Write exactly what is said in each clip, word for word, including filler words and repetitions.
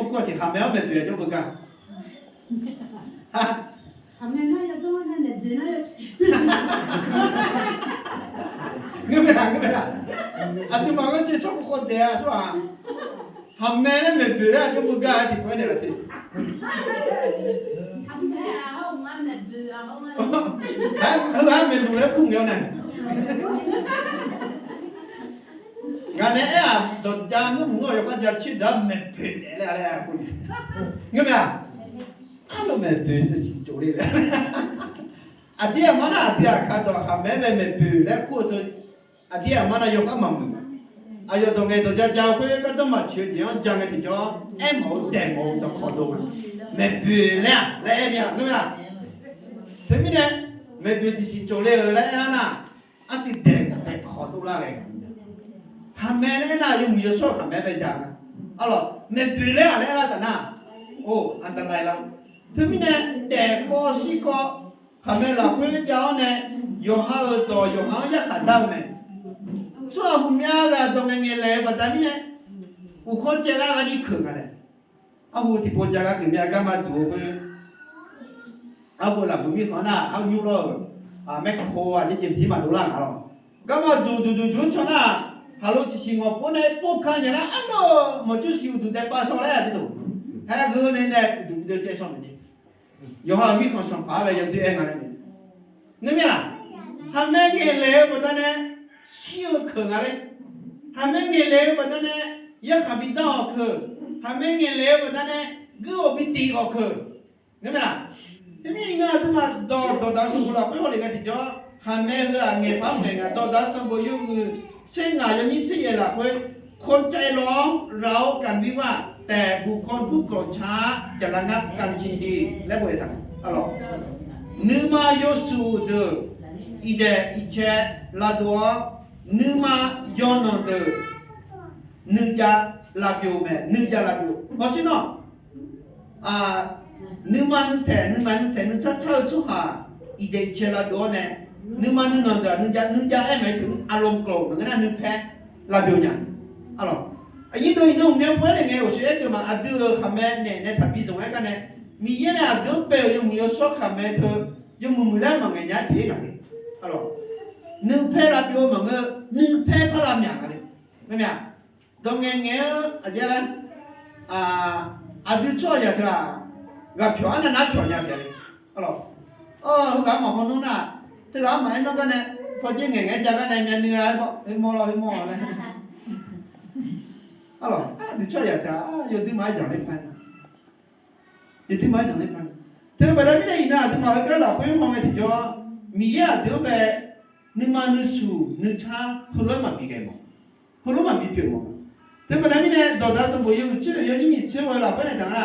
mawrkawr tiq khaqmae-anr maeqboeq-a jawr beugar. Ngeur mae-a, ngeur mae-a. Aqduimaf ghanrcae tsawrkhof khawf daef-a tsawrhaq, khaqmae laer maeqboeq laer aqjox beugar-a tiqpov-aer naeqlaf te. Aer, heu-aq maeqluf laer kur ngae-awr nae. Ngaq nae aer-aq, dawqjav ngeurmq ngeur-awq, yawkhav jav tser deuq-anr maeqboeq naeq laer-a laer kur nae. Ngeur mae-a. Arlawr maeqboeq teu siqcof le laer. Aqdir aqma nar aqdui aqkar dawq khaqmae-aer mae maeqboeq laer kur-eu teu. Aqdir aqmar nav yawkhav maqmuiq. Aqyawf dawq ngaeq dawq ja ja-eu khoer gardanr maqtsoeq-eu jeq-anr ja ngae tiqjawr, aermawf-eu daefmawf-eu dawqkawq dov. Maeqboeq laer-aq laer aer mir-a, ngeur-a. Teumirnae, maeqboeq tiqsiq tsofle-euq laer aernar nar, artiv daeq daeqkawq dovlar ghae. Khaqmae laer aernar yawmuiq yawshawr-eu khaqmae bae ja. Arlawq, maeqboeq laer-aq laer aerlar taf nar, or, aqdalae lar. Teumirnae, daefkawv shirkawv khaqmae lafkhoer jav-awr nae, yawqha-euq dawq yawqha-anr yarkhaq dar-eu mae. Tsawrhaq huqmya ghaq dawq ngaeqngaeq laeq-eu baqda mirnae, uqkhawr caev lar gharni keuq nga laer. Arhu tiqpov ja gar keuq mir-a, garma duq-eu khoer arhu lafbuq mirkhanq nar, arhu nymr lawr-euq, maerkhof aqjeq jeq maqsiq maqdov lar nga lawr. Garma duq duq duq duq-anr caw nar, haqlo tiqsiq ngawq pov nae pov ka nya nar, arlawq mawqjur siq uqduq daepav shaw laer aqdui dawq. Haer geur nae nae uqduq bideuv caev shaw maeq jeq. Yawqha-euq mirkhanq sanqpaq-aer bae yawdoer aer nga laer. Ngeur mir-a, khaqmae ngaeqlaeq-eu baqdanae shir-eu keuq nga laer. Khaqmae ngaeqlaeq-eu baqdanae yarkhaq bidar-awq keuq. Khaqmae ngaeqlaeq-eu baqdanae guir-awq bitiq-awq keuq. Ngeur mir-a, teumirnae iqnan aqduimaf dawq dawqdaq sanqbof lafkhoer hawlef nga tiqjawr, khaqmae heu-aq ngaeqpar-anr ngaeq nga. Dawqdaq sanqbof yawhuiq tser ngaq yawnyir tser yaeq lafkhoer, คนใจร้อนเรากลันวิวาท แต่บุคคลผู้โกรธช้าจะระงับการชิงดี laer boftaq-a. Nuima yawshuif deuq iqdaeq iqcae lavdov-awr, nuima yawnanq deuq nuijav lavbyov mae, nuijav lavbyov. Hawsher nawr, nuima nuitaeq nuima nuitaeq nuitsar tsar-eu tsawrhaq iqdaeq iqcae lavdov-awr nae, nuima nuinanq deuq-aq nuijav nuijav aer mae-aer teu-anr อารมณ์โกรธ maqngeur nar nuipaer lavbyov nya. Arlawq, aqnyir dov iqnan uqmyan pov-aer le ngae, ghofshoef-aer teu ma aqdui-euq khaqmae naeq nae taqbi zanq-aer gar nae, Miqyaer nae aqdui-anr bae-euq yawmuiq yawshawr khaqmae teu yawmuiq muiq laer maqngaeq nya-aer pyeuf-ir ngaq le. Arlawq, nuipaer lavbyov-eu maqngeur, nuipaer par lavmyaq nga le. Ngeur mir-a, dawq ngaeqngaeq-anr aqjeq laer, aqdui tsawrhaqzaq teu-aq, ghaqpyawq arnav nar pyawq nya pyeuf le. Arlawq, heughaq maqhaw nawr nar, teughaq maqaer nawr gar nae, pawdzer ngaeqngaeq-aer ja gar nae myavnuiv-a, heumaw lawr heumaw laer. Arlawq, aqdui tsawrhaqzaq teu-aq yawduimaf-aer zanqler pa-a. Yawduimaf-aer zanqler pa-a. Teubaqda mirnae iqnan aqduimaf heugar lafkhoer haw ngae tiqjawr, Miqyaer aqdui-anr bae nuima nuishuif nuitsar heulof-aer maqbi ghae mawf, heulof maqbi pyeuf mawf. Teubaqda mirnae dawqdaq sanqbof yawhuiq tser-euq yawnyir nyiq tser-eu lafkhoer nae taq nga,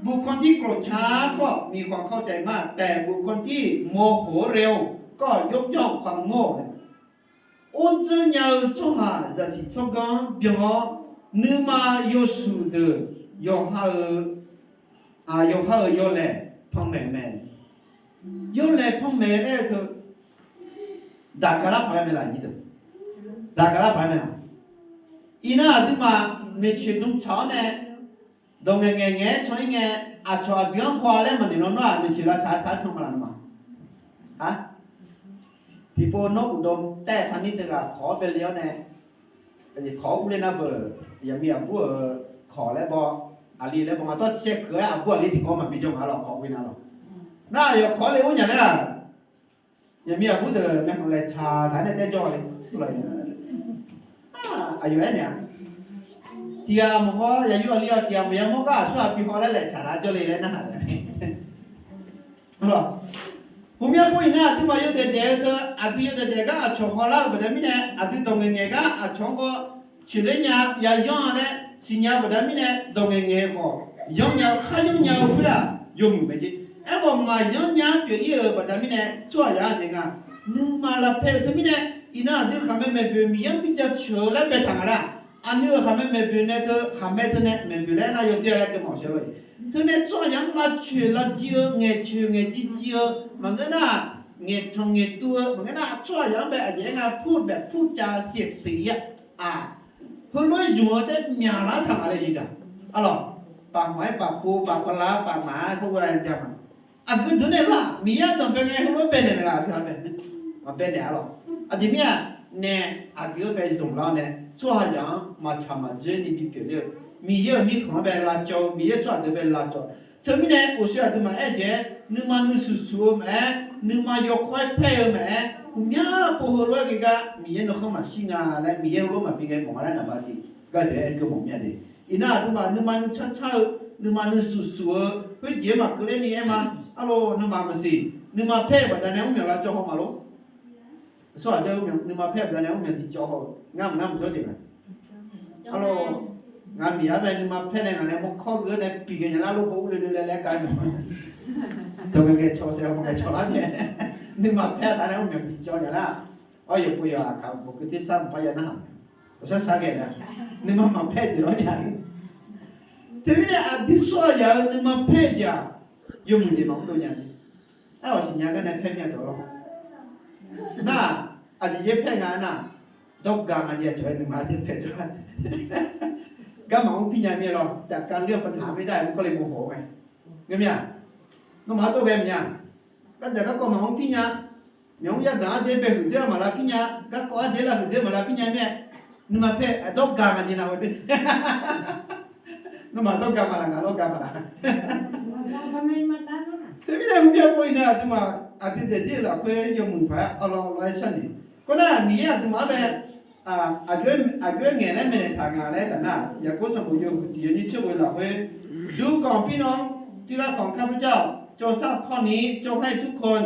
บุคคลที่โกรธช้าก็มีความเข้าใจมาก แต่บุคคลที่โมโหเร็วก็ยกย่องความโง่ Ordzeur nya-eu tsawrhaq zaqsiq tsawrganr-anr byan-awr, nuima yawshuif deuq yawqha-euq, yawqha-euq yawlaeq panmaeq mae. Yawlaeq panmaeq laer-eu teu, daqgaqlar paq-aer mae laf nyir deuq. Daqgaqlar paq-aer mae laf. Iqnan aqduimaf maeqtsoeq dm tsaq-awr nae, dawq ngaeqngaeq ngaeq-aer can-ir ngae, aqcawq aqdui-anr haw-a laer maqnoeq lawnmr-aq, maeqtsoeq lavtsaq-a tsaq-aer can ma laf nmr-a. Tiqpov nawr uqdov taef-aer paqnir teughaq kawq-awr bae le-awr nae, kawq-awr urler nar beuq, yaqmiq aqbur-euq kawq laer baw, aqli laer baw ma, tawr caev keuq-aer aqbur aqli tiqkawv maqbi jawr ngaq lawq, kawq-awr ghoe nar lawq. Nar aqyawf kawq-awr le-awr nya laer-aq, yaqmiq aqbur deuq nae khanqlaeq tsaq taq nae taer jawr-a le. Aqyawf aernaeq-a, tiqghaq maqhaw yaqyur aqli-awq, tiqghaq maqya mawr gar aqsur aqbi haw laer laeqtsaq lar jawr le laer narhaq-a. Hawr, hawmyanr pov iqnan aqduimaf yawdaef daef-eu teu, aqdui yawdaef daef gar aqcawq hawlar-euq baqda mirnae, aqdui dawq ngaeqngaeq gar aqcawq-anr baw coeqler nya, yayanr-a laer siqnya-eu baqda mirnae, dawq ngaeqngaeq khawf yanrnya-eu, kharyanr nya-eu khoer-aq yawmuiq mae jeq. Aerkhawf maqyanr nya-anr pyeuf-ir-euq baqda mirnae tsawrhaqzaq-anr naeq nga, nuima lavpaer-eu teumirnae, iqnan aqdui khaqmae maeqboeq Miqyaer-anr bi jaceuq-eu laer baetaq nga nar, aqnoeq-euq khaqmae maeqboeq nae teu, khaqmae teu nae maeqboeq laer nar yawdoer-a laer teu mawq sheuq lor-e. Teu nae tsawrhaqzaq-anr lavcoeq lavjir-eu, ngaeqcoeq ngaeqjir jir-eu maqngeur nar, ngaeqtanq ngaeqtuv-eu maqngeur nar, tsawrhaqzaq-anr bae aqjeq aer nga พูดแบบพูดจาเสียดสี-a, aq, heulof-aer zmq-eu taef myaqlar taq nga laer jir-a. Arlawq, paf hmq-aer paf pov paf pala paf maq-aer khoerghae ja ma. Aqgeu deuq nae lar Miqyaer-anr danqbae ngae heulof-aer baenaeq mae laf, aqgeu-anr bae, maqbaenaeq-a lawq. Aqjeq mirnae nae, aqdui-anr bae zmq lar-awr nae tsawrhaqzaq-anr maqtsaq maqdzoer ni bipyeuf ler-eu, Miqyaer-euq mirkhanq-anr bae lavcawv-eu, Miqyaer tsawrhaq deuq bae lavcawv. Teumirnae oqshoe aqduimaf aer-eu jeq-aer, nuima nuishuif shuif-eu maqaer, nuima yawkawr-aer paer-eu maqaer, ghawqmyanr pov heulof-aer ghae gar Miqyaer nuikhanr maqshir nga laer, Miqyaer heulof maqbi ghae mawf nga laer naqba tiq gar deuq-aer aer keuv mawf mir-a de. Iqnan aqduimaf nuima nuitsar tsar-eu, nuima nuishuif shuif-eu khoerjeq-aer maqkeuv ler ni aer ma. Arlawq, nuima maqsiq, nuima paer-eu baqdanae mr myawq lavcawv haw ma lor. Tsawrhaq deuq nuima paer-eu baqdanae mr myaq tiqjawr haw-eu ngar mq ngar mq jawr jeq mae. Arlawr, ngaq miqya bae nuima paer nae ngaq nae mawrkawr geu-anr nae piqghae nya lar lor, hawr urle le laer laer gar nya. Dawq ngaeqngae cawq saef-a maqngae cawq lar nae, nuima paer-a taf nae mr myaq tiqjawr nya lar. Awr, yawqpov yawq-aq kaq bawq keuv tersar mqpar ya narhaq, awqsar sar ghae nar, nuima maqpaer jeq lawr nya. Teumirnae aqdui tsawrhaqzaq-euq nuima paer jeq-aq, yawmuiq jeq maqmr dov nya. Aer-awq siqnya gar nae paer mir-a dawq lawr. Nar, aqjeq yaer paer nga nar, dawrga nga jeq aqcawq-aer nuima paer jawr-a. Garma mr pir nya mir-a lawr, จัดการเรื่องปัญหาไม่ได้ mr kawr le mawr haw-eu mae. Ngeur mir-a, nawmaf-anr dov ghae mya. Gardzaq garkawv maqmr pir nya. Myawq mr yadaq-anr dzer bae huiqdzer-anr maqlav pir nya. Garkawv ardzer lav huiqdzer maqlav pir nya mae. Nuima paer dawrga nga jeq nar ghae. Nawmaf dawrga maqlaq, ngaq dawrga maqlaq. Teumirnae mqbyav pov-iq nae aqduimaf aqdui daefzir-eu lafkhoer yawmuiq paq-aer awlawr awlawr-aer sharnoeq. Khoernar, Miqyaer aqduimaf-anr bae aqjox-aer ngaeq laer maeqnaeq taq nga laer taf nar, Yaqkov sanqbof yawhuiq tiq yawnyir tser ghoe lafkhoer, ดูก่อนพี่น้องที่รักของข้าพเจ้า จงทราบข้อนี้ จงให้ทุกคน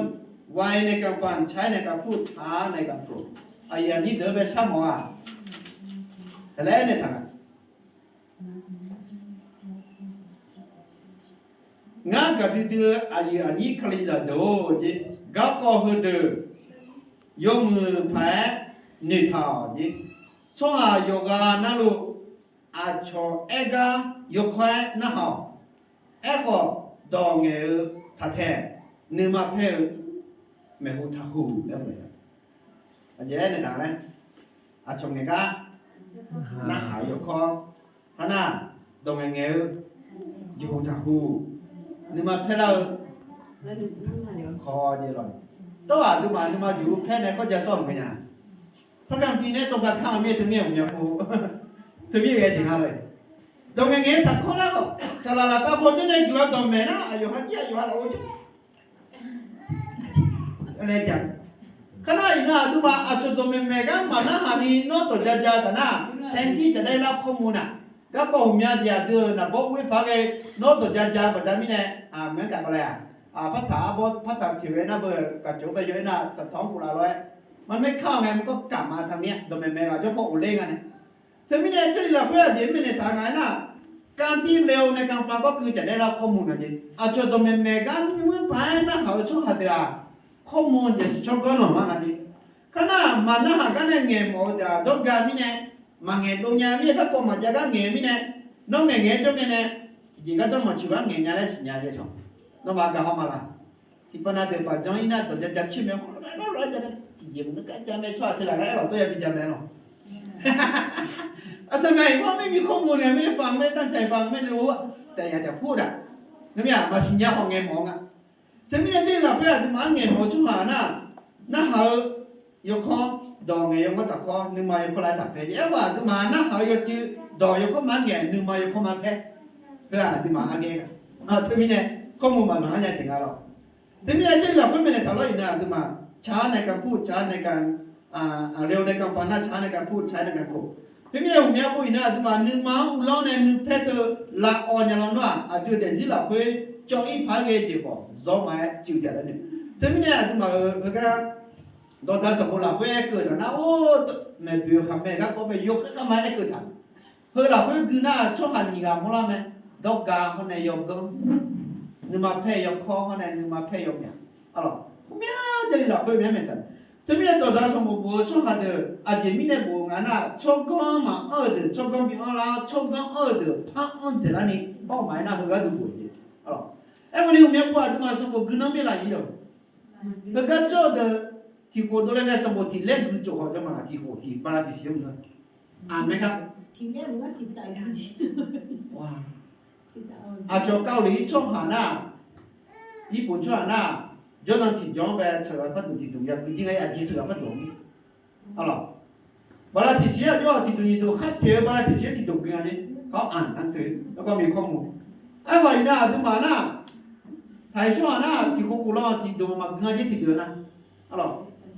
ไวในการฟัง ใช้ในการพูด ช้าในการโกรธ Aqyuif aqnyir deuq-anr bae sharmawf-aq, taq laer aernaeq taq nga. Ngar gaqdui dui-eu aqyuif aqnyir Kalizaq deuq-or jeq, garkawv heudeuq yawmuiq paq-aer noeqtaq-awq jeq. Tsawrhaq yawqghaq narluf aqcawq aer gar yawkawr-aer narhaq-awq. Aerkhawf, dawq ngaeq-eu taq taeq, nuima paer-eu maeqhu taqhuq laer mae. Aqjeq aernaeq taq laer, aqcawq ngaeq gar narhaq-eu yawkawr, taq nar, dawq ngaeq ngaeq-eu jeqhu taqhuq, nuima paer lar-eu kawv jeq lawq. Tawr-aq, aqduimaf nuima jeqhu paer nae kawr ja sawr-euq mae nya. Parkamq pi nae dawq gaq kar-eu mir-aer teumir-aer uqmya pov, teumir ghae jeq nga lor. Dawq ngaeq ngaeq-aer taqkawr lar-awq. Saqlaq laftav baw jawr nae guiqlanq dawqmaeq nar, aqyawf ha jir aqyawf ha lawq-eu jir. Kar nar, iqnan aqduimaf aqcawq dawqmaeq maeq gar maqnarhaq ni nawr dawq ja ja taq nar, แทนที่จะได้รับข้อมูล nar, garkawv ghawqmya jeq aqdui-euq naqbawr ur-ir paq ghae, nawr dawq ja ja baqda mirnae, maqngeur kaq baqlae-aq, partaq arbawr partaq pyeuf ghae nar beu, gaqcawq-anr bae yaw-aer nar saqtawq-anr kuvlaf lof-aer, maqmaer kar-awq ngae maqkawr kaq ma taq mir-a, dawqmaeq maeq ghaq jawr paw ghofler nga nae. Teumirnae Jarlif lafkhoer aqjeq mirnae taq nga-aer nar, การที่เร็วในการฟังก็คือจะได้รับข้อมูล nga jeq. Aqcawq dawqmaeq maeq gar nuir paq-aer narhaq-eu tsawrhaq deuq-aq, ข้อมูล jeq siq tsawrganr lanqma nga jeq. Kar nar, maqnarhaq gar nae ngaeq mawf-eu deuq-aq dawrga mirnae, maqngaeq dov nya mirnae garkawv maqjav gar ngaeq-eu mirnae, nawr ngaeq ngaeq-aer jawr ngae nae, tiqjeq gar dawr maqtsoeq gar ngaeq nya laer siqnya jeq taq. Nawmaf gaq haw maqlaq. Tiqpav nav deuq paq janr-ir nar dawq ja ja coer mae-a, tiqjeq maqngeur gar ja mae tsawrhaq teu laf gar aer lawq dawr ya bi ja mae lawq. Aqtaq mae iqbax ไม่มีข้อมูล nae mirnae ฟังไม่ตั้งใจฟัง ไม่รู้ แต่อยากจะพูด aq. Ngar mir-aq maqsiq nya khawf ngaeq mawf-eu nga. Teumirnae Jarlif lafkhoer aqduimaf-anr ngaeq mawf-eu tsawrhaq nar, narhaq-eu yawkawr, dawq ngaeq yawkawr taqkawr, nuima yawkawr laer taqpaer jeq. Aerkhawf aqduimaf narhaq-eu yawcuiv, dawq yawkawr maqngaeq, nuima yawkawr maqpaer. Heu-aq aqduimaf arghaer-a. Teumirnae ข้อมูล maqlanq-anr nya jeq nga lawq. Teumirnae Jarlif lafkhoer maeqnaeq taq lawr-iq nar aqduimaf ช้าในการพูด ช้าในการ เร็วในการฟัง nar ช้าในการพูด ช้าในการโกรธ. Teumirnae ghawqmya pov-iq nar aqduimaf nuima-anr uvlanr nae nuipaer teu lavawv nya lawr nar-aq, aqdui-euq daefzir lafkhoer cawv-ir paq-aer ghae jeq khawf zawr ma-aer cuiv taq lar nae. Teumirnae aqduimaf-euq heugar dawqdaq sanqbof lafkhoer aerkeuv-eu taq nar, or, maeqboeq-eu khaqmae garkawv bae yawkhaer kharma-aer aerkeuv taq. Heu lafkhoer gui nar tsawrhaq nyiq ghaq mawrlar mae. Dawrga hawr nae yawganr, nuima paer yawkawr hawr nae nuima paer yawmyaq. Arlawq, ghawqmya Jarlif lafkhoer myanr maeq taq. Teumirnae dawqdaq sanqbof bof-eu tsawrhaq deuq aqjeq mirnae bof-eu nga nar, tsawrganr maqanr-eu deuq tsawrganr bi anrlar-awr, tsawrganr anr-eu deuq par anr dzaeqlar ni, bawr maqaer nar heugar duq bof-eu jeq. Arlawq, aerkhawf ni ghawqmya pov aqduimaf sanqbof gui nanr mir laf-ir-awq. Heugar jawr-eu deuq tiqkhof dovle ngae sanqbof tiq laer gui tsof khawf jawr maqlaq, tiqkhof tiq bala tiqsiq-anr gu-a. Aqmeq kar. Aqcawq Kali-ir tsawrhaq nar, Irpoq tsawrhaq nar, jawrnan tiqjawq-anr bae sheuqghaq par duq tiqduq ya gui jir nga, aqjeq sheuqghaq par duq-awr mir. Arlawq, bala tiqsiq-anr jawr-awq tiqduq nyiq duq khar teq-eu bala tiqsiq-anr tiqduq gui nga ni, kar-anr aqteu-eu garkawv miq kawr mu. Aerkhawf iqnan aqduimaf nar, taq-iq tsawrhaq nar tiqkhof khof lan tiqduq maqgui nga jir tiqdeuq nar. Arlawq,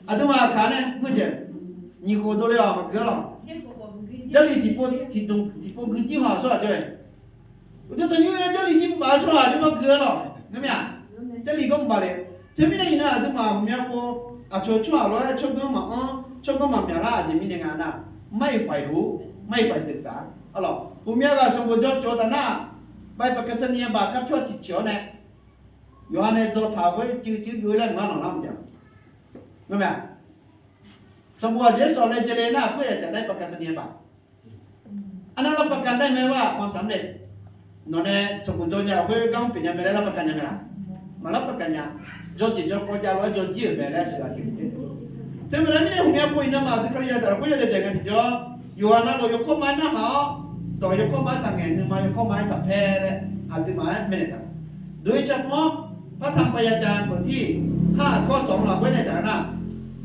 aqduimaf aqkaq nae meujeq nyiq khof dovle-awq maqgui-ar lawq. Jarlif tiqpov tiqduq tiqpov gui jir haw tsawrhaq jawr-ae. Uqduq tanqnymr-aer Jarlif jir mqbaf-eu tsawrhaq jawr maqgui-ar lawq. Ngar mir-aq, Jarlif gar mqbaf le. Teumirnae iqnan aqduimaf ghawqmya pov Aqcawq tsawrhaq lof-aer tsawrganr maqanr, tsawrganr maqmyaq lar-aq jeq mirnae nga nar, ไม่ใฝ่รู้ ไม่ใฝ่ศึกษา arlawq. Ghawqmya ghaq sanqbof jawr cawq-eu taf nar, ใบประกาศนียบัตร kar pyawr ciqciq-awr nae, yawqha nae dzaw taq-euq khoer cuiv cuiv geuf laer maqanr lanqlar maqjav. Ngar mae-aq, sanqbof aqjeq sawq nae jale nar, aqpoer yaqcaf nar ใบประกาศนียบัตร Arnar รับประกันได้ไหมว่าความสำเร็จ nawq nae sanqbof dzaw nya-euq khoer gar mr pyeuf nya mae laer รับประกัน nya mae laq? Maq รับประกัน nya. Jawrjeq jawrkawv jav lof-aer jawr jir-euq mae laer sheuqghae jeq. Teu baqda mirnae ghawqmya pov iqnan maq aqdui Kalizaq daq lafkhoer yawdaef daef ngae tiqjawr, yawqghaq navluf yawkawr ma-aer narhaq-awr, dawq yawkawr ma-aer taqngaeq, nuima yawkawr ma-aer taqpaer laer aqduimaf-aer maeqnaeq taq. โดยเฉพาะ พระธรรมปญญาจารย์บทที่ห้า ข้อสอง lafkhoer nae taq-eu nar,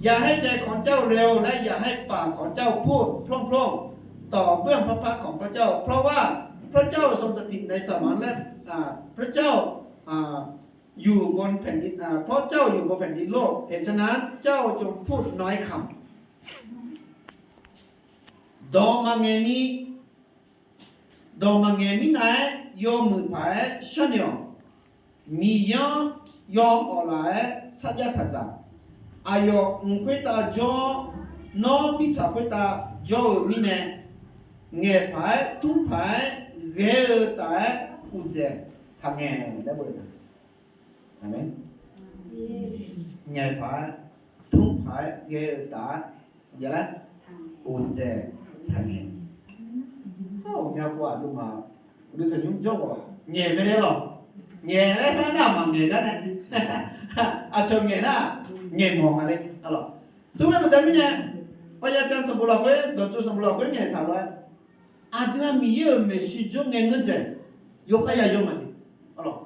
อย่าให้ใจของเจ้าเร็ว และอย่าให้ปากของเจ้าพูดพร่งๆ ต่อเบื้องพระพักตร์ของพระเจ้า เพราะว่าพระเจ้าทรงสถิตในสวรรค์ และ อ่า พระเจ้า อ่า อยู่บนแผ่นดิน อ่า เพราะเจ้าอยู่บนแผ่นดินโลก เหตุฉะนั้นเจ้าจงพูดน้อยคำ Dawq maqngaeq ni, dawq maqngaeq mirnav-aer yawmuiq paq-aer sharnoeq-awq. Miqyaer-anr yawawq laf-aer sarjax taq dzaq. Aqyawf mq khoertav jawr-awr, nawr mirtsaq khoertav jawr-eu mirnae, ngaeq paq-aer tmr paq-aer ghae-eu taf-aer uqdzaeq taqngaeq laer boe-eu mae. Aqmeq. Ngaeq paq-aer tmr paq-aer ghae-eu taf-aer uqdzaeq taqngaeq. Aqmyan pov aqduimaf uqduq tanqnymr jawr-awq, ngaeq mae laer lawq. Ngaeq laer nar maqngaeq gar nae, aqcawq ngaeq nar ngaeq mawf nga le. Tov-aer baqda mirnae, ปัญญาจารย์ sanqbof lafkhoer, dawqtsov sanqbof lafkhoer ngaeq taq lof-aer, aqdui-aq Miqyaer-euq maeqshi jawr ngae ngeur dzaeq, yawkhav ya yawmaf jeq. Aqlawq,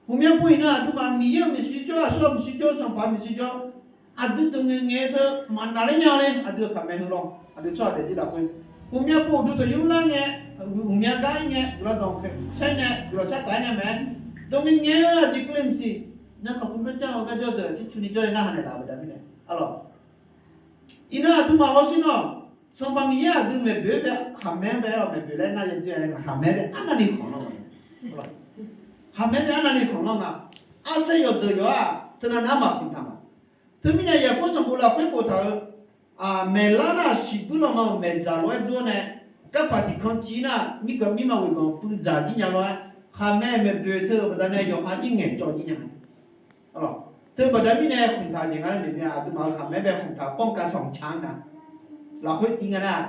ghawqmya pov iqnan aqduimaf Miqyaer-euq maeqshi jawr, aqsurghaq maeqshi jawr, sanqpaq maeqshi jawr, aqdui deuq ngaeq ngaeq-eu teu maqnaq ler nya le. Aqdui-euq khaqmae heu lawr, aqdui tsawrhaq daefzir lafkhoer, ghawqmya pov uqduq tanqnymr lar ngae, ghawqmya gar-ir ngae, guiqlanq danqkhaer-aer nae guiqlanq shartaf-aer nya mae. Dawq ngaeq ngaeq-eu aqjeq keuvle maqsiq. Navmaqpov mawrjar-awr gar jawr deuq-aq, circuni jawr-aer narhaq naeqlaf-euq baqda mirnae, aqlawq, iqnan aqduimaf hawsher nawr, Sanqpaq Miqyaer aqdui maeqboeq-aer bae, khaqmae-anr bae-awr maeqboeq laer nar yawdzer-a, khaqmae bae arnavni khanqlanr nga. Khaqmae bae arnavni khanqlanr nga. Arsaer yawqdeuq yawq-aq teunav nav-anr maqkhanq taq ma. Teumirnae Yaqkov sanqbof lafkhoer boftaq-euq, maeqlar nar shiqbuir lanma-euq maeqdzaq lof-aer dur-awr nae, garpaq tiqkanr civ nar mirkeuv mirma ghoeqganq puivdzaq jir nya lof-aer, khaqmae maeqboeq teu-euq baqdanae yawqha jir ngaeqcawv jir nya. Teu baqda mirnae khmqtaq jeq nga laer noeq mya, aqduimaf-euq khaqmae bae khmqtaq ป้องกันสองชั้น nga. Lafkhoer tiv nga nar,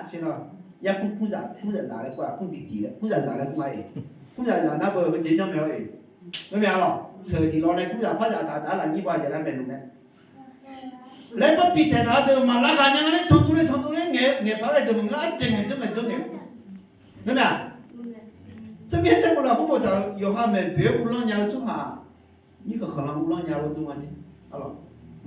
yarkmr kmrzaq kmrzaq zaq laer kur-aq, kmr diqdiq laer kmrzaq zaq laer kur ma-iq. Kmrzaq zaq nar beu heujeq janrmaeq-awr-iq. Ngeurmae-a lawq, sheuq tiq law nae kmrzaq par zaq taq daq-ar lafnyir ba jeq laer maeqluf mae. Laer barpiq taeq taq-a deuq maqlavghaq nya nga laer tanqdov le tanqdov le ngaeq, ngaeq paq-aer deuq maqngeur arjeq ngaeq dzeur ngaeq dzeur ngaeq. Ngeurmae-a, teumirnae tsaerbof lafkhoer boftaq-euq yawqha maeqboeq-aer uvlanr nya-eu tsawrhaq mirkhanq khanqlan uvlanr nya lof dur nga jeq.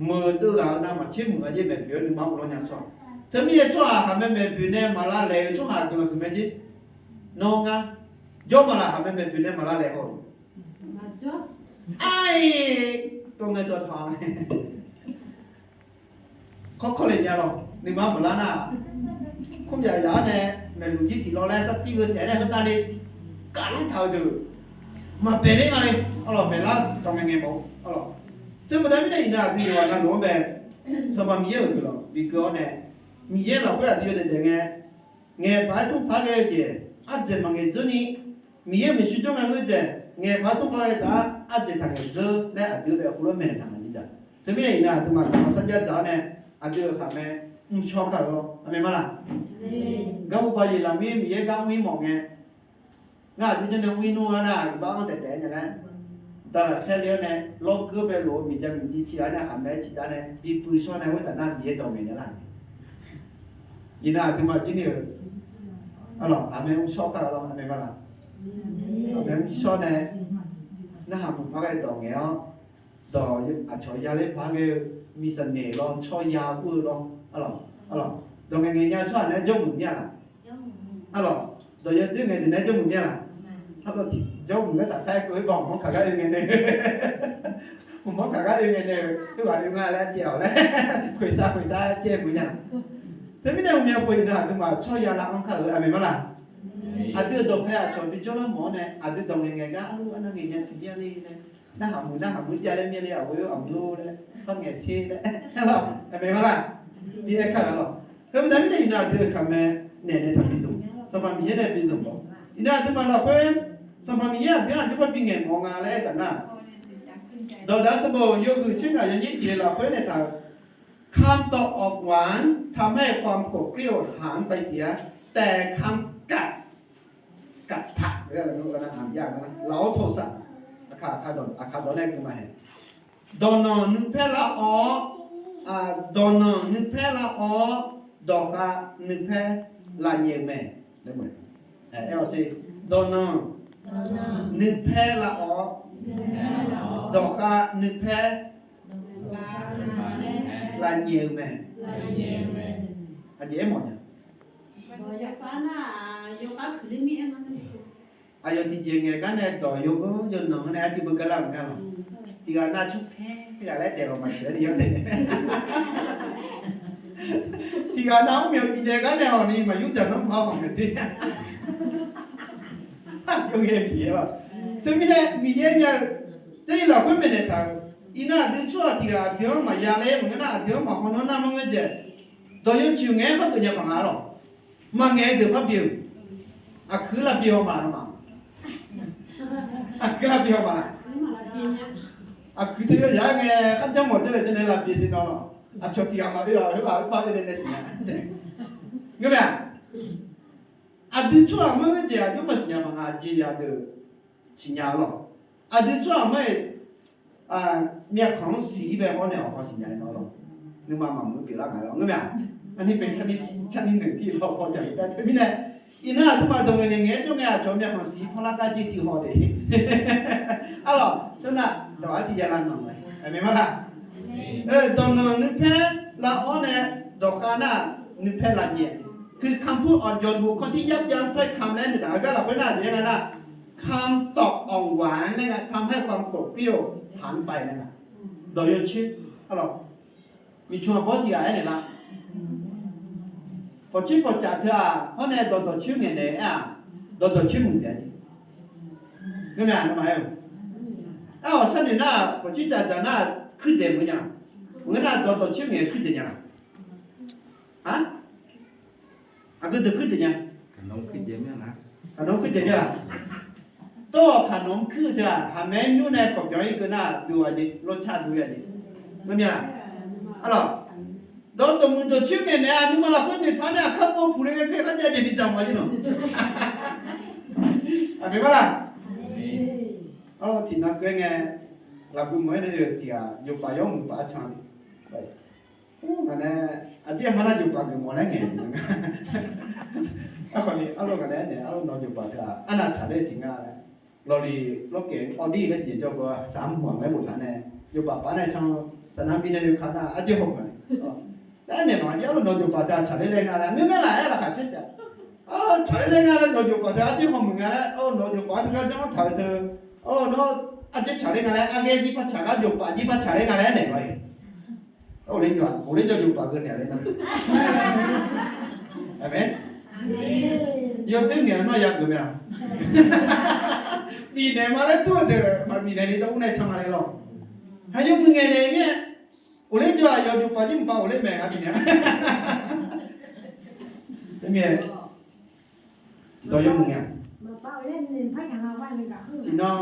Meuq deuv ghaq-eu navmaqtser muiq nga jeq, maeqboeq-aer nuima uvlanr nya-eu tsawrhaq. Teumirnae tsawrhaq khaqmae maeqboeq nae maqlav laeq-eu tsawrhaq guiqlanq huiq mae jeq. Nawr ngar jawr maqlaq, khaqmae maeqboeq nae maqlav laeq haw-eu. Ar-iq, tov ngae dawqtawq-a. Kawrkawr le mya lawq, nuima maqlar nar, kmr yaq yaq-anr nae maeqluf jir tiq law laer sarpir gheu taef nae heu navni gaflanr taq-eu deuq maqbae ler nga le. Arlawq, maeqlar dawq ngae ngae mawf-eu arlawq. Teu baqda mirnae iqnan aqdui yawqghaq navluf-anr bae, Sanqpaq Miqyaer-euq guiqlanq bikeuv-awr nae, Miqyaer lafkhoer aqdui yawdaef daef ngae, ngaeq paq-aer tmr paq-aer ghae-eu jeq, ardzaeq maqngaeq dzeur ni, Miqyaer-euq maeqshi jawr ngae ngeur dzaeq, ngaeq paq-aer tmr paq-aer ghae taf-ar, ardzaeq taqngaeq dzeur laer aqdui-anr bae heulof-aer maeqnaeq taq nga jeq. Teumirnae iqnan aqduimaf dawq-anr sarjax dzaq-awr nae, aqdui-euq khaqmae mrshawr kar-euq lawr, aqmeq ma laq? Garhu pav yeqlaq mir Miqyaer gar mr-ir mawf ngae, ngar aqdui janr nae mr-ir nmr-a nar, iqbax-anr taef taef-aer nya laer, daqlaq khaerle-awr nae lawrgeur bae lof-eu miqja miqji ciqlar nae khaqmae-aer ciqdar nae bipuiv shawr nae khoertaf nar Miqyaer dawq ngaeq nya lar. Iqnan aqduimaf jir ni-euq, arlawq, khaqmae mrshawr kar-euq lawr, aqmeq ma laq? Khaqmae mrshawr nae narhaq muiq paq ghae dawq ngaeq-awr, dawq aqcawq yaler paq ghae-eu miqsaqneq lawr, tsawrya ur-eu lawr, arlawq, dawq ngaeq ngaeq nya-eu tsawrhaq naeq-aer jawrmuiq mir-a laq? Arlawq, dawq yadoer ngaeq deuq naeq-aer jawrmuiq mir-a laq? Arlawq, tiq jawrmuiq-aer taf kar-aer keuv-aer baw mqmanr kaq gar oe ngae nae, mqmanr kaq gar oe ngae nae-eu khoerghaq oe nga laer caev-awq laer, khoeqsav khoeqsav caev muiq nya. Teumirnae uqmyan pov iqnan aqduimaf tsawrya lar-anr kar-euq, aqmeq ma laq? Aqdui-euq dawqpae aqcawq bijawr lar mawf-awr nae, aqdui dawq ngaeq ngaeq gar arlu arnav ngaeq nya siqnya le nae, narhaq muiq narhaq muiq jav laer mir le, aqghoe-eu aqmur laer Par ngaeq tser laer, aqmeq ma laq? Bi aer kar-a lawq. Heu baqda mirnae iqnan aqdui-euq kaqmae naeq nae taq bi zmq, Sanqpaq Miqyaer nae bi zmq lawq. Iqnan aqduimaf lafkhoer Sanqpaq Miqyaer aqdui-anr aqjox par bi ngaeq mawf nga laer aertaq nar, Dawqdaq sanqbof yawhuiq tser ngaq yawnyir tiq-eu lafkhoer naeq taq-euq คำตอบอ่อนหวานทำให้ความโกรธเกรี้ยวหายไป แต่คำกัด กัดผัก lafov tosaq, aqkaq dawq nae gui ma haeq. Dawqnanq nuipaer lar-awr, dawqnanq nuipaer lar-awr, dawqkhav nuipaer lavnyaef-eu mae. Dawqnanq nuipaer lar-awr, dawqkhav nuipaer lavnyaef-eu mae. Aqjeq aermawf nya. Aqyawf tiqjeq ngaeq gar nae dawq yawganr yawqnan-anr nae arcuiv beugar lar-euq gar lawq. Tiqghaq nav tsawrpaer ghaq laer daeq lawq maqsiq-aer ni yawdaef. Tiqghaq nav mr myawq bifnaeq gar nae hawq ni maqyur dzaq nanrma hawq ngae te. Aqghae Miqyaer-a. Teumirnae Miqyaer nya-eu, Jarlif lafkhoer maeqnaeq taq-euq, iqnan aqdui tsawrhaq tiqghaq aqdui-anr maqya laer maqngeur nar, aqdui-anr maqhaw nawr nar maqngeur jeq. Dawq yawtsuif ngaeq-aer par geuf nya maqnga lawq. Maqngaeq-eu deuq par bye-euq. Aqkuir lavbi haw ma lawq ma. Aqkuir lavbi haw ma laq. Aqkuir teu yawzaq-aer ngae kharjanr mawf jawrle deuq nae lavbi siqnan lawq. Aqcawq tiqghaq maqoe-awq, heughaq oerbar oe nae nae siqnya. Ngeur mae-aq? Aqdui tsawrhaq maqngeur jeq aqdui maqsiqnya maqnga, aqjeq yadeuq siqnya lawq. Aqdui tsawrhaq maqngeur-eq, myavkhanq-anr siq-ir bae hawr nae awq haw siqnya-eu nar lawq. Nuima maqmuiq pyeuflar nga lawq, ngeur mae-aq? Arni bae carni naeq tir lawr haw jaq-ir tae teumirnae, iqnan aqduimaf dawq ngaeq ngaeq-aer jawr ngae aqcawq myavkhanq siq-ir pawrlar gar jir tiq haw de. Arlawq, teunav dawq-ar tiq ya lar nanq mae, aqmeq ma laq? Dawqnanq nuipaer lar-awr nae, dawqkhav nar nuipaer lavnyaef. คือคำพูดอ่อนโยน บุคคลที่ยับยั้งถ้อยคำ laer naeq taq-eu gar lafkhoer nar aqjeq aer nga nar, คำตอบอ่อนหวาน laer nga, ทำให้ความโกรธเกรี้ยวหายไป laer nga. Dawq yawcoer, arlawq, miqcmq aqbawr tiqghaq aernaeq lar. Pawqcoer pawqcaf teu-aq hawr nae dawqdawq coer ngaeq naeq-aer-aq, dawqdawq coer muiq daeq-a. Ngeur mae-aq, nawmaf aer-eu. Aer-awq, sharnoeq nar-aq, pawqcoer caf dzaq nar-aq, kuir daeq meuq nya. Maqngeur nar dawqdawq coer ngaeq kuir daeq nya laq? Aq, aqgeu deuq kuir daeq nya. Kaqnawq-anr kuir daeq mya laq? Tawr-awq, kaqnawq-anr kuir-eu teu-aq, haqmae-aer nymr nae kawq byanq-ir keuv nar, dov-a jeq, lawrcar dov-a jeq. Ngeur mya-a? Arlawq, dawqdawq muiqdawq coer ngaeq naeq-a, nuima lafkhoer noeqtaq nae aqkar pov puq le ngae, khaer kharjav jeq bi dzaq mawf-a jir nawq. Aqmeq ma laq? Arlawq, tiqnan keuv-aer ngae, lafgui mawq-aer nae-euq tiq ghaq yawqpaf yawmuiq paf-aer can-a. Ngaq nae, aqdir aqma nar jawqpaf geufmawf laer ngaeq-eu nga. Arkhawf ni arlawr ngaq nae aernaeq, arlawr nawq jawqpaf teu-aq, arnav tsaqler siq nga laer. Lawqliq lawrkaef awrdir laer tiqjeq jawr beu-a, saqmq-anr laer boftaq nae, jawqpaf paf nae can, saqnaq bi nae yawkaq nar arjir hawmuiq-a. Laer aernaeq maqjir, arlawr nawq jawqpaf teu-aq tsaqler laer nga laer, ngeur nga laf-aer laqkhaq caer siq-a. Tsaqler laer nga laer, nawq jawqpaf teu arjir hawmuiq nga laer, nawq jawqpaf-anr teugar janr-anr taq-eu teu, nawr arjir tsaqler nga laer, arghaer jir par tsaq gar, jawqpaf jir par tsaqler nga laer aernaeq lawr-iq. Aqler jawr, aqler jawr jawqpaf geunaeq-a ler nar. Aqmeq. Yawdoer ngaeq-eu nar yageuf mae-aq. Bifnaeq ma laer dur-eu deuq maqbifnaeq ni dawr ur nae can nga laer lawr. Aqyawf muiq ngaeq naeq mir-aer, aqler jawr-aq yawf jawqpaf jir mqpar aqler maeq nga bifnaeq-a. Teumirnae dawq yawmuiq ngae-aq, tiqnan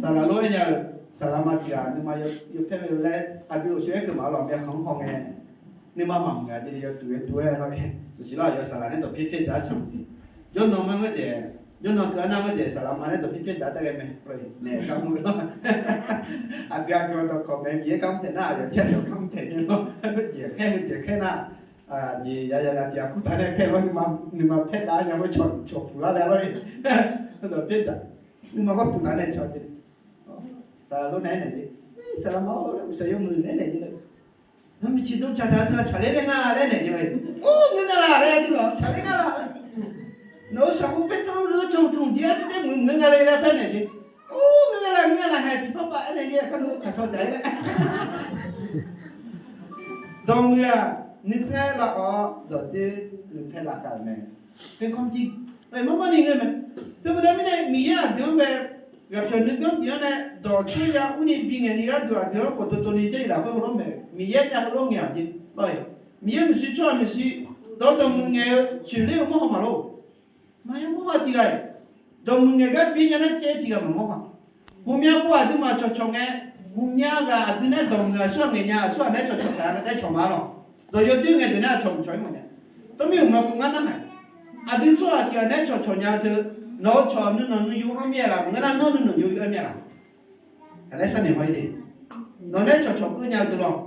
saqlaq lof-aer nya-euq saqlaq ma tiq ghaq nuima yawpaer-eu laer aqdui ghofshoe-aer keuv maq-a lawq, myavkhanq-anr haw ngae, nuima maqmuiq-a jeq yawtuq yawtuq-aer lawr-iq. Maqsiq lar, yawsaqlaq nae dawq pyaer pyaer dzaq-aer can-eu jeq. Jawrnan ma ngeur daeq, jawrnan keuv-a nar ngeur daeq, saqlaq ma nae dawq pyaer pyaer dzaq-aer taef ghae mae. Naeq gar mr-eu lar. Aqdui aqyawf dawqkawq mae, Miqyaer gar mr taeq nar, aqyawf jar dawq gar mr taeq nae lawr. Ngeur jeq khaer heu jeq khaer nar, jeq yaqyaq yaq tiq ghaq kurtaq nae khaer lawr, nuima paer dav-aer nya-eu cawq puq lar laer lawr-iq. Dawq pyaer dzaq, nuima gar puq taq nae cawq jeq. Saqlaq lof nae aernaeq jeq, saqlaq ma-or, uqshaq yawmuiq nae aernaeq jeq. Nawr miqciq dov tsaq taq-eu teu-aq tsaqler laer nga laer naeq jeq-a. Or, ngeur nga laq laer dur lawq, tsaqler nga laq. Nawq-euq shaqkhof paertanr-eu can tmq jeq-a tser taer muiq ngeur nga le laer paer naeq jeq. Or, ngeur nga laq, ngeur nga laq, haeq tiqpar pav aernaeq jeq, kar nu kaqshaw dzaq-ir laer. Dawq muiq-aq, nuipaer lavkhawf dawqdoer nuipaer lavkhav-euq mae. Khoerkanr jir, marmar ni ngeur mae. Teubaqda mirnae Miqyaer aqdui-anr bae ghaqpyawq nuiganr bif-anr nae dawq coer ya urni bingaeq ni gharduq aqdui-anr khofdov dov ni jaer-iq lafkhoer heulof maeq-eu Miqyaer jav heulof ngaeq-aq jeq lawr-iq. Miqyaer maqshir tsawrhaq maqshir dawq dawqmuiq ngaeq-eu coeqler-eu mawrhaw maqlor. Maqya mawrhaw tiq ghaq-iq dawqmuiq ngaeq gar bi nya nar caev tiq ghaq maqmawr ma. Ghawqmya pov aqduimaf cawqcawq ngae, ghawqmya ghaq aqdui nae dawqmuiq aqsurghaq ngaeq nya aqsurghaq nae cawqcawq taq-a nae cawq ma lawr. Dawq yawdoer ngae deuq nae aqcawq mqcawq-ir mawf nya. Tawmir uqma pov ngar narhaq, aqdui tsawrhaq tiq ghaq nae cawqcawq nya-eu teu, nawq-eu cawq nuinanq nuiyu-anr myaeq laf, maqngeur nar nawr nuinanq nuiyu-anr myaeq laf. Aqlaer sharnoeq haw-ir de. Nawq nae cawqcawq keuv nya-eu deuq lawr.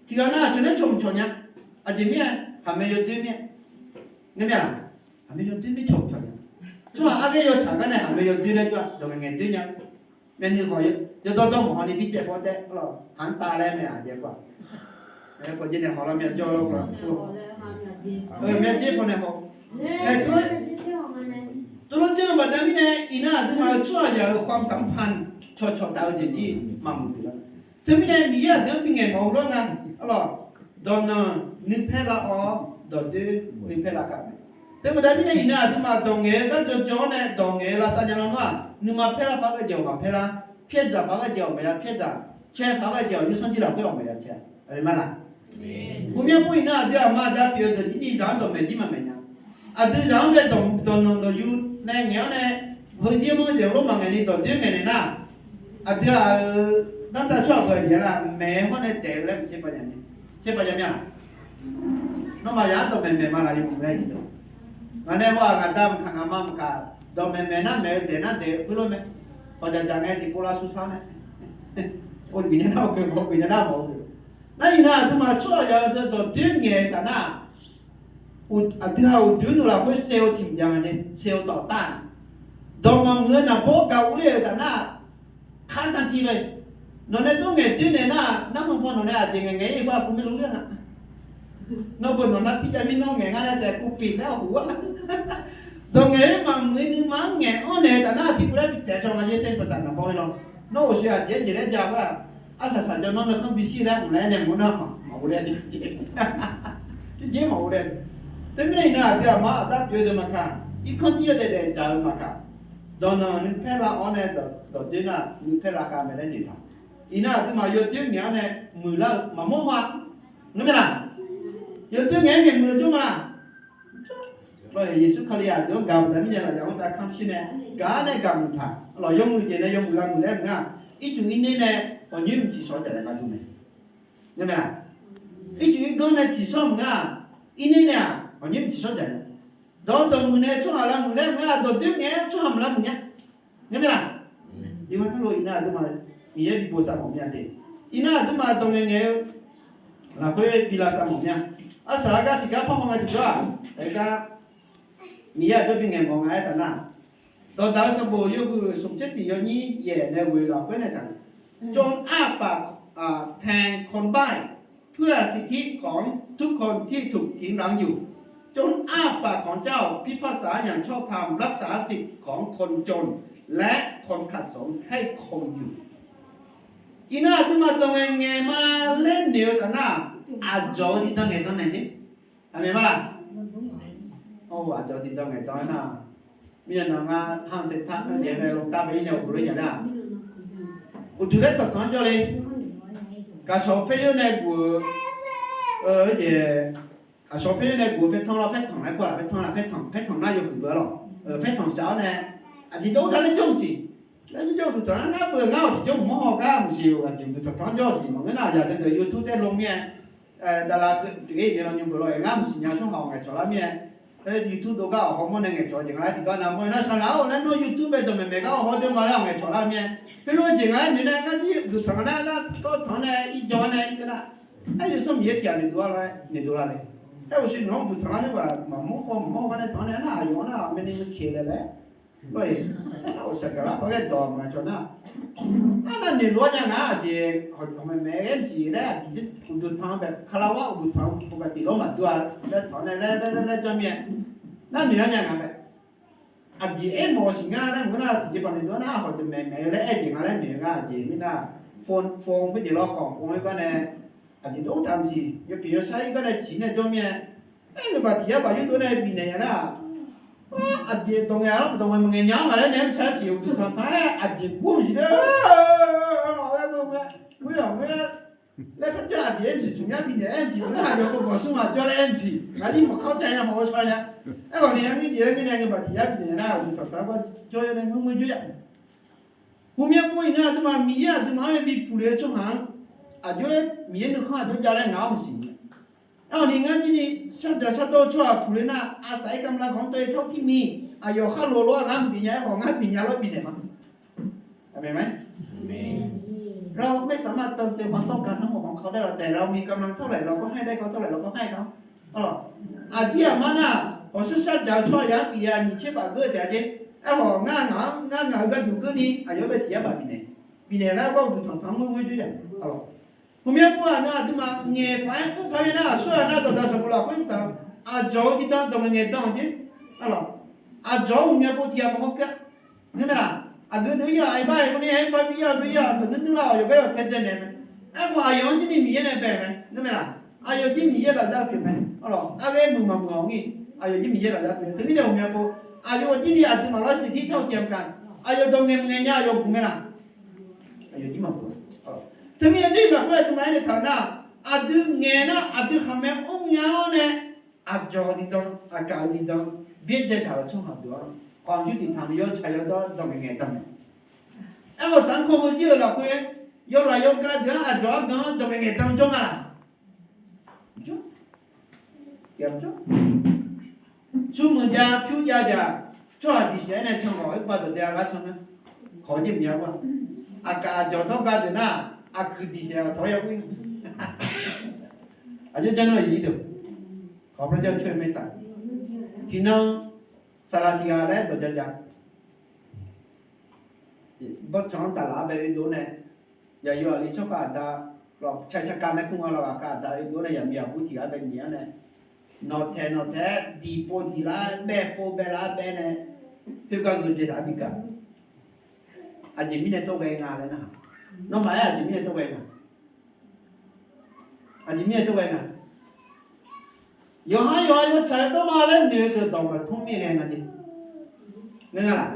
Tiq ghaq nar aqcawq nae cawq mqcawq nya. Aqjeq mirnae, khaqmae yawdoer mirnae. Ngeur myav-aq, khaqmae yawdoer mirnae cawq mqcawq nya. Tsawrhaq arghaer yawtsaq gar nae khaqmae yawdoer laer jawr-aq dawq ngaeq ngaeq doer nya. Maernui khawf yawdawr dawr mawf haw ni bi caev paw taef lawr, haq-anr tav laer mae aqjeq paq. Aerkhawf jeq naeq haw lar myav jawr lawr. Myav jir paw nae haw. Aer, tuvlof janr-eu baqda mirnae iqnan aqduimaf-euq tsawrhaq yaq-euq ความสัมพันธ์ cawqcawq taf-eu jeq jir maqmuiq pyeuf lar. Teumirnae Miqyaer aqdui-anr bingaeq mawf-eu lawr nga. Arlawq, dawqnanq nuipaer lar-awr, dawqdoer nuipaer lar khav mae. Teubaqda mirnae iqnan aqduimaf dawq ngaeq-eu gar jawrjawr-awr nae dawq ngaeq-eu lavsav nya lar nar-aq, nuima paer lar paq ghae jeq-awq maqpaer lar, pyaer dzaq paq ghae jeq-awq maqya pyaer dzaq, caer paq ghae jeq-awq nymrsanr jir lafkhoer-awq maqya caer-a. Aqmeq ma laq? Ghawqmya pov iqnan aqdui aqma aqda pyeuf-eu deuq jir ni zaq-anr dawqmaeq jir maqmaeq nya. Aqdui zaq-anr bae dawq dawqnanq dawqyu nae ngaeq-awr nae, heuzir manr jeq lof maqngaeq ni dawqdoer ngaeq naeq nar, aqdui-aq-euq danrtav tsawrhaq beu-aq jeq nar maeq-aer hawr nae daef-eu laer maqtser pav nya ni. Tser pav nya myav-aq, nawmaf yaq-anr dawqmaeq maeq ma laf ni maqngeur-a jeq dawq. Ngaq nae haw-aq ngaq da maqkaq ngaq ma maqkaq, dawqmaeq maeq nar maeq-eu daef nar daef-eu khoerlof mae. Hawq dzaqdzaq ngae tiqpov lavsur sar nae, ov geuf nya nar ov geuf, mawf-eu geuf nya nar mawf-eu geuf. Nar iqnan aqduimaf tsawrhaq yaq-eu dawqdoer ngaeq-eu taf nar, aqdui-aq uqduq nuiv lafkhoer saev-eu tiq mq jav nga nae saev-eu tawf tar-aq, dawq maqmuiq-eu naqbawr gaq urler-euq taf nar, kar tanqti le. Nawq nae dawr ngaeq doer naeq nar, narhaq paw nawq nae aqjeq ngaeq ngaeq-ir bar pu maerlu ler-a. Nawr beu nawq nar tirjav mirnawr ngaeq ngar laer taef kuv pif nar huq-ar. Dawq ngaeq-aer maqmuiq-eu nuima-anr ngaeq-anr naeq-eu taf nar tiqpov laer bitaeq shawr nga yaer saer paqsaq naqbawr-ir lawr. Nawr ghawqshaq aqjeq-aer jeq laer jav-eu-aq, arsaq saqjawr nawr nuikhanr bishir laer mq laer nae mq-eu nar maq maq-eu laer, tiqjeq maq-eu laer. Teumirnae iqnan aqdui aqma aqda pyeuf-eu deuq maqkaq, irkanr jir yawdaef daef dzaq-eu maqkaq, dawqnanq nuipaer lar-awr nae dawqdoer nar nuipaer lar khav mae laer noeqtaq. Iqnan aqduimaf yawdoer ngaeq-anr nae muiqlar-eu maqmawr haw-a. Ngeur mae laq? Yawdoer ngaeq-aer ngaeq muiq-eu jawr ma laq? Lawr-iq Yeqsur Kali aqdui-anr gaq-eu baqda mirnae lafyaq-anr tav kamr shir nae gaq-ar nae gaq muiq taq. Lawq yawmuiq jeq nae yawmuiq lar muiq laer mq nar, ircuf irner nae ghawqnyoer mq tsiqshawr jaq laer gar dur mae. Ngeur mae laq? Ircuf irganr nae tsiqshawr mq nar, irner nae-aq ghawqnyoer mq tsiqshawr jaq nya. Dawq dawqmuiq nae tsawrhaq lar muiq laer mq nar, dawqdoer ngaeq-aer tsawrhaq mq lar muiq nya. Ngeur mae laq? Iqhar tawrlo iqnan aqduimaf Miqyaer bi bosav mawf mya de. Iqnan aqduimaf dawq ngaeq ngaeq-eu lafkhoer bi lavsav mawf mya. Arsaq-aer gar tiqgar parhaw ngae tiqgar-aq, aer gar Miqyaer aqdui bi ngaeq mawf nga-aer taf nar, dawqdaq-eu sanqbof yawhuiq smq tser tiq yawnyir yaef nae ghoe lafkhoer nae taq, จงอ้าปาก แทนคนใบ้ เพื่อสิทธิของทุกคนที่ถูกทิ้งร้างอยู่ จงอ้าปากของเจ้าพิพากษาอย่างชอบธรรม รักษาสิทธิ์ของคนจนและคนขัดสนให้คงอยู่. Iqnan aqduimaf dawq ngaeq ngaeq ma laer noeq-eu taf nar, aqdzawq-eu diqdan ngaeqdan naeq ner. Aqmeq ma laq? Aqdzawq-eu diqdan ngaeqdan nar, mirnae naq ngar ห้างเซ็นทรัล nae nae โลตัส bae-ir nae uqduq laer nya nar, uqduq laer tanqtanq-anr jawr le. Gaqshawq paer yar nae guf-eu, jeq, gaqshawq paer yar nae guf-eu paer tanq lawr, paer tanq laer kur-aq, paer tanq laf, paer tanq, paer tanq nar yawhuiq beu-a lawq. Paer tanq shaq-awr nae, aqjeq dawr-eu gar laer jawr-eu siq. Laer jawr-eu uqduq tanq nar ngar beu ngar-awq tiqjawr mq mawr haw gar mqsiq-euq aqjeq uqduq tanqtanq-anr jawr-eu siq maqngeur nar, aqyaq deuq deuq YouTube taer lo mir-aer, daqlav tiq ghae-iq nae lawnymr beuq lawr-aer ngar mqsiq nya shawr haq-awq ngaeqcawq lar mir-aer, YouTube dov gar awq hawmawr nae ngaeqcawq jeq nga laer tiqgar nav mawr-eu nar, saqlaq-or laer nawr YouTube bae dawqmaeq maeq gar awq hawr jawr ma laer-awq ngaeqcawq lar mir-aer, heulof-eu jeq nga laer noeq nae ngar jir uqduq tanq nar nar kawr tanq-anr nae irjan-anr nae irjan nar, aer yawsanr Miqyaer tiq ghaq noeqdov-a laer noeqdov lar le. Aer uqshoe nawq-anr uqduq tanq lar khoer ghaq maqmawr khaw maqmawr gar nae tanq-anr nae nar aqyawf-anr nar aqmeq ni meuq keq laeq laer Nar-aq, saqgaq lar paq ghae dawq maqcawq nar, arnav noeqluf-awr nya ngaq-anr aqjeq hawq maeqmaeq-aer mqsiq laer aqjeq uqduq tanq-anr bae kalawa uqduq tanq-anr pov gaq tiq lawr maqdur-a laer tanq-anr nae laer laer laer janr mir-aer, nar noeq-aer nya ngaq bae. Aqjeq aermawf-eu siq ngar laer maqngeur nar, tiqjeq paq noeqdov-aer nar hawq deuq maeqmaeq-eu laer aer-eu jeq nga laer noeq-eu ngar aqjeq mirnae, phone phone khoerjeq lawr kawq phone-aer gar nae aqjeq dov taq mqsiq yawpiq yawshar-ir gar nae ciq nae janr mir-aer, aer-eu baq tiq yar baq yurdov nae bifnaeq ya nar-aq, Aqjeq dawq ngaeq-awr dawq ngaeq maqngaeq nya-anr ngaq laer naeq-aer maqtaq siq-euq uqduq tanqtaq-aer aqjeq gur maqsiq de. Laer, laer kharjanr aqjeq-aer maqsiq smq yar bifnaeq-aer maqsiq nar, aqyawf-euq gawq smr maqjawr laer-aer maqsiq, ngaq ni maqkawr cav nya maqghov shaw nya. Aerkhawf ni yar ngir jeq-aer mirnae ngeur baqtiq yar bifnaeq nar, uqduq tanqtaq-aer jawr-aer nae ngeur ngeur jawr ya. Heumirnae pov iqnan aqduimaf Miqyaer aqduimaf-anr nae bipuq le-eu tsawrhaq-anr, aqjox-aer Miqyaer nuikhanr aqjox ja laer ngaq-anr maqsiq nya. Aerkhawf ni ngar jir ni shardzaq shardawr-eu tsawrhaq puq le nar, arsaq-aer kamq lar ghanq-anr tov-aer tawr tir ni, aqyawf khar lof lof-aer ngar maqbi nya, aerkhawf ngar bi nya lawr bifnaeq ma. Aqmeq mae. เราไม่สามารถเติมเต็มความต้องการทั้งหมดของเขาได้หรอก แต่เรามีกำลังเท่าไหร่เราก็ให้ได้เขาเท่าไหร่เราก็ให้เขา Aqdir aqmar nar, ghawqshar shardzaq-eu tsawrhaq ya-anr bif ya nyiq tser baf geur taef-a jeq. Aerkhawf ngar ngaq-anr ngar ngaq-euq gharduq geur ni aqyawf-anr bae tiq yar baf bifnaeq, bifnaeq laer gawr uqduq tanqtaq-anr mr ghoer jawr ya. Heumirnae pov-aq nar, aqduimaf ngaeq paq-aer mr paq-aer nar, aqsur-aq nar dawqdaq sanqbof lafkhoer taq, aqdzawq-eu diqdan dawq ngaeq ngaeq dan-aq jeq. Aqdzawq-anr uqmya pov tiq ghaq maqkhawr keuv-a. Ngeur mae laq? Aqgeu deuq-ir-aq, aqyawf bar-aq, aqyawf bar-aq, aqdawq nuir nuir lar-awq, yawqgar yawq tae dzae naeq mae. Aerkhawf aqyawf-anr jir ni Miqyaer nae bae-euq mae. Ngeur mae laq? Aqyawf jir Miqyaer lafzar pyeuf mae. Arlawq, arghaer muiq maqmuiq-awq ngir, aqyawf jir Miqyaer lafzar pyeuf. Teumirnae uqmya pov, aqyawf jir ni aqduimaf lawr siqtir taq-eu tiq yamq kaq, aqyawf dawq ngaeq maqngaeq nya aqyawf guq mae laq? Aqyawf jir maqguq. Teumirnae jir lafkhoer aqduimaf aernaeq taq-eu nar, aqdui ngaeq nar aqdui khaqmae mr nya-awr nae, aqdzawq-eu diqdan, aqkaq-eu diqdan, byaerdzae taq-euq tsawrhaq deuq-anr, khawf aqjur tiq tanq ni yawtsaq yawdawr dawq ngaeq ngaeq dan mae. Aerkhawf sanqkawv heuzir-euq lafkhoer, yawlaf yawgav deuq-anr aqdzawq argan-anr dawq ngaeq ngaeq dan jawr nga laq? Jawr. Smrmuiq jav pyur jav deuq-aq, tsawrhaq diq saef-aer nae can khawf, oerpav dawq dae-a gar can nar, khawf jir maqya ghar. Aqkaf aqdzawq dawrgav deuq nar, aqkuiq diq saef-aq tawq-aer ya ur. Aqjox janr nar-aq iqdeuq, khawf par janr coer-eu maertaq, tiqnan saqlaq tiq ghaq laer dawq ja ja. Bawrtsanq-anr taflaf-anr bae oedov nae, yaqyo aqli tsawrkhav aqda, lawq, caqcaqkav nae kur nga lawq, aqkhav aqda oedov nae yaqmiq aqbur tiq ghaq bae nyiq-anr nae, nawqtaeq nawqtaeq-aer diq pov diq lar-aer bae pov bae lar-aer bae nae, khoergar geudzae taq-aer bi gaq. Aqjeq mirnae tawr ghae nga laer nar, nawmaf-aer aqjeq mirnae tawr ghae nga. Aqjeq mirnae tawr ghae nga. Yawqha yawqha yawtsaq yawdawr ma laer noeq-eu deuq dawq maqtmr mirnae nga jeq. Ngeur nga laq?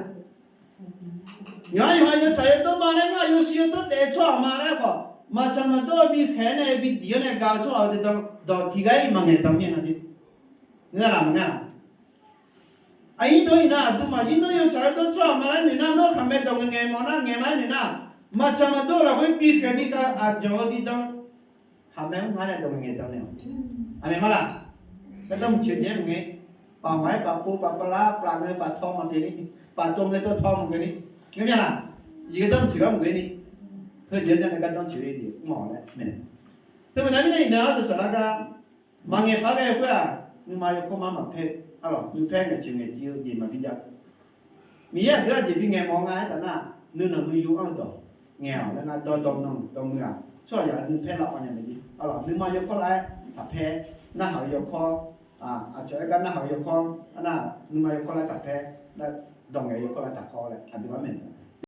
Yawqha yawqha yawtsaq yawdawr ma laer ngar yawshuif yawdawr taef-eu tsawrhaq ma laer khawf, maqtsaq maqdawr-eu bikhaeq-aer nae bi diq-awr nae gaq-eu tsawrhaq-eu deuq dawq tiq ghaq-ir maqngaeq dan mirnae nga jeq. Ngeur nga laq maqngeur-a? Aqnyir dawq iqnan aqduimaf yir nar yawtsaq yawdawr tsawrhaq ma laer noeq nar, nawr khaqmae dawq ngaeq ngaeq mawf nar ngaeq ma-aer noeq nar, maqtsaq maqdawr-eu lafkhoer bikhaeq bikhav aqdzawq-eu diqdan, khaqmae mr nga nae dawq ngaeq ngaeq dan naeq-awq. Aqmeq ma laq? Gardanr maqtsoeq jeq-aer maqngae, paf maq-aer paf pov paf pavlar paf ngae paf taw maqgeuf ni, paf taw ngae taw taw maqgeuf ni, ngeur mya laq? Jeq gardanr maqtsoeq gar maqgeuf ni, teujeq-aer nar nae gardanr tsoeq-eu jeq mr-awq laer mae. Teumirnae mirnae iqnan-anr saqsaq lar gar, maqngaeq paq ghae-eu khoer-aq, nuima yawkawr mar maqpaer, arlawq, nuipaer ngaeqtsoeq ngaeqciv-eu jeq maqbi jav. Miqyaer aqdui-anr aqjeq bi ngaeq mawf nga aertaq nar, nuinanq nuiyu anr-eu dawq ngaeq-awq laer ngar dawrdawr nanq dawrmuiq-aq, tsawrhaqzaq nuipaer lavpar nya mae jeq. Arlawq, nuima yawkawr lar-aer taqpaer, narhaq-eu yawkawr, aqcawq-aer gar narhaq-eu yawkawr, arnar, nuima yawkawr lar taqpaer, dawq ngaeq-eu yawkawr lar taqkawr laer aqdui-anr maeq-a.